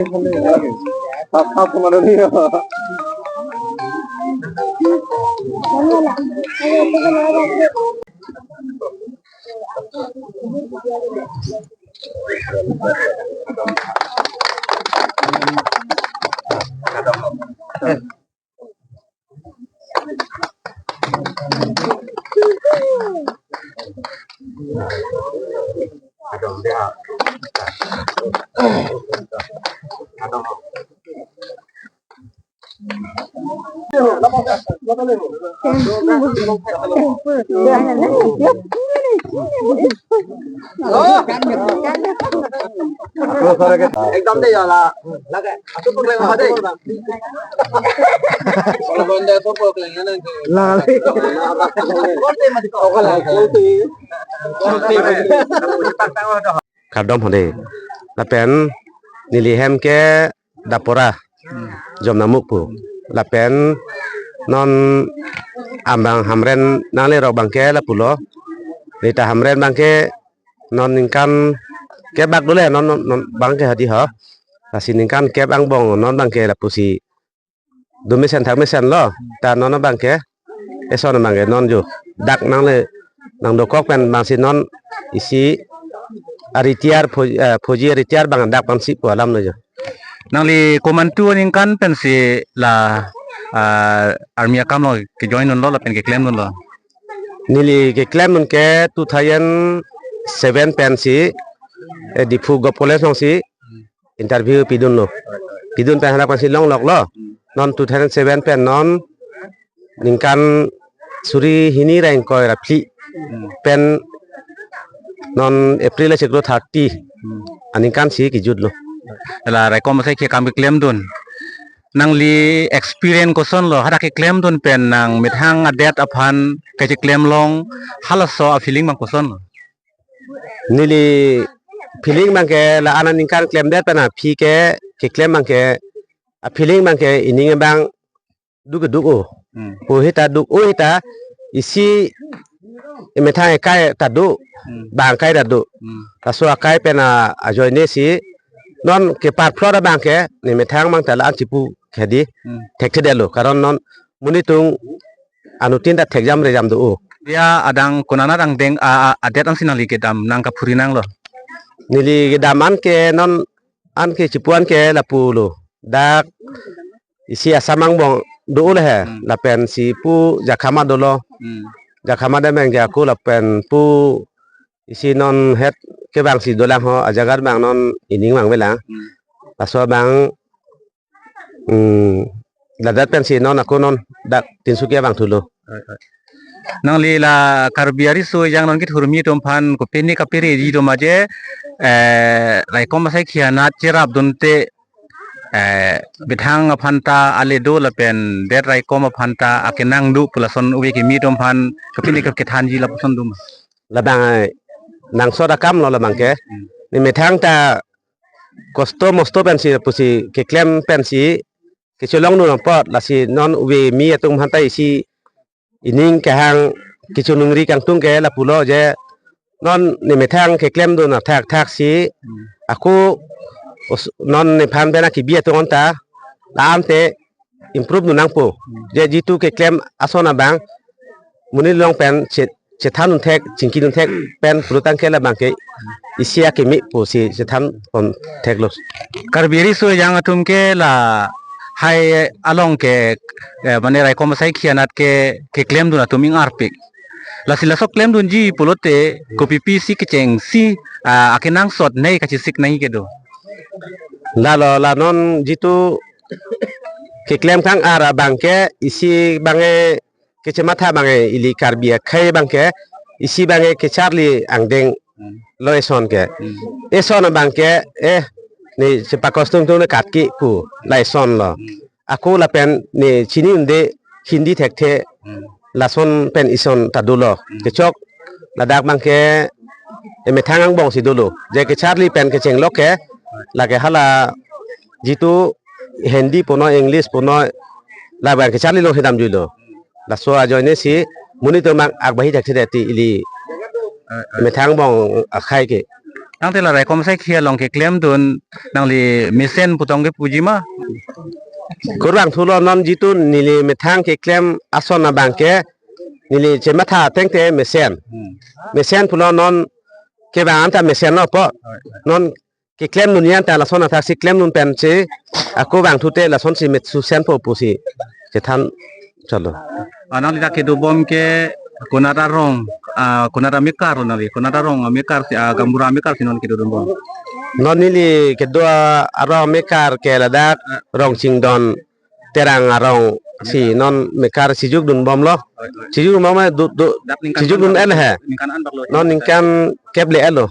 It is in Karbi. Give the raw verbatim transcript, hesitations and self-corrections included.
Sap sap kemana nih? Ekdom de ya la. Lage. Atu pun reng ha de. Kalau bonda tu pun keleng na. Lale. Kardom hode. Lapen neli hem ke Dapora. Jomnamuk pu. Lapen non ambang Hamren nanglerok abangke lapulo. Neta Hamren abangke non ningkan kep bak dole non, non, non abangke hadi ho. Lasi ningkan kep angbong non abangke lapusi do mesen thak mesen lo. Ta non abangke eson abangke non jo dak nangle nangdokok pen abangsi non isi a-retire pho-, eh, phoji a-retire abang dak abangsi pu alam lo jo. Nangli komantu aningkan pensi la, ah, army akam along kejoin dunlo lapen keklemdunlo? Neli keklemdun ke two thousand seven pensi, eh, Diphu Govt College alongsi interview pidunlo. Pidun pen hala pensi longloklo. Non two thousand seven pen non ningkan suri hini ra ingkoi ra phli pen non April achiklo thirty aningkansi kejutlo. La raikom asai akhi akam keklemdun. Nangli experience kosonlo, hadak keklemdun pen nangmethang adet aphan kacheklemlong, halaso a-feeling abang kosonlo? Neli feeling abangke la-an aningkan klemdet pen aphi ke keklem abangke a-feeling abangke ining abang duk duk o. Hmm. Pu hita duk o hita isi emethang ekai ta do, Hmm. bang kai ta do. Hmm. Laso akai pen a-, ajoine si non kepar phlot abangke nemethang abang ta la-an chipu khedi Hmm. thekthedetlo. Karon non monit atum anuttin ta thekjam rejam do o. Ya adang konat angdeng a, a, adet ansi nangli kedam nangkaphuri nanglo? Neli kedam anke non anke chipu anke lapulo. Dak isi Assam angbong do o le he. Hmm. Lapensi pu Jakhama dolo. Hmm. Jakhama dam abangke ako lapen pu isi non het ke abangsi dolang ho, ajaga abang non ining abang avelang. Hmm. Laso abang, hmm, ladak pensi non ako non dak Tinsukia abang thulo. Nangli la Karbi ariso ejang non kethurmi atum aphan kopine kapereji atum aje, eh, raikom asai akhi anat cherapdunte, eh, methang aphan ta ale do lapen det raikom aphan ta akenang do pu lason ove kimi atum aphan kopine kap kethanji lapuson do ma? Labang ai nangsot akam lo labangke. Hmm. Nemethang ta kosto mosto pensi pusi keklem pensi kechelongdun apot lasi non ove kimi atum aphan ta isi ining kehang kechoningri kangtung ke lapulo je non nemethang keklemdun athak thaksi Hmm. ako os-, non nephan pen akibi atum anta la-ante improve dun nangpo. Hmm. Je jitu keklem ason abang monit along pen che-, chethandun thek, chingkidun thek pen pulotangte labangke isi akimi pusi chethan pon theklo. Karbi ariso ejang atum ke lahai along ke, eh, mane raikom asai akhi anat ke keklemdun atum ingarpik. Lasi laso klemdunji pulote kopipisi kechengsi, ah, akenangsot nei kachesik nangji kedo? Lalo la non jitu keklem kang-ar abangke isi abangke kechematha abangke ili Karbi akhei abangke isi abangke kecharli angdeng Hmm. lo eson ke. Hmm. Eson abangke, eh, ne chepakostung tung ne katki pu la eson lo. Hmm. Ako lapen ne chini unde Hindi thekthe Hmm. lason pen eson ta dolo. Hmm. Kechok ladak abangke emethang angbongsi dolo. Je kecharli pen kechenglok ke lake hala jitu Hindi puno, English puno, labang kecharli alongsi damjuilo. Laso ajoine si monit atum ak-, akbahi thekthedet ti ili methang angbong akhei ke. Tangte la raikom sai khia long keklemdun nangli mesen putong ke puji ma? Kurvangthulo non jitu neli methang keklem ason abang ke neli chematha ateng te mesen. Hmm. Mesen pulo non kevang anta mesen lo po. Non keklemdun yan ta lason athak si klemdun pen si ako vangthu te lason si met susen po pusi chethan chalo. Ah, nangli ta kedobom ke konat arong, ah, konat amekar lo nangli, konat arong amekar si, ah, gaonbura amekar si non kedobom. Non neli kedo arong amekar ke ladak Rongchingdon Terang arong si non mekar sijukdunbomlo. Sijukdunbom do, do, dak ningkan sijukdun an bak lo, el he. Ningkan an bak lo. Non ningkan kep le-et lo.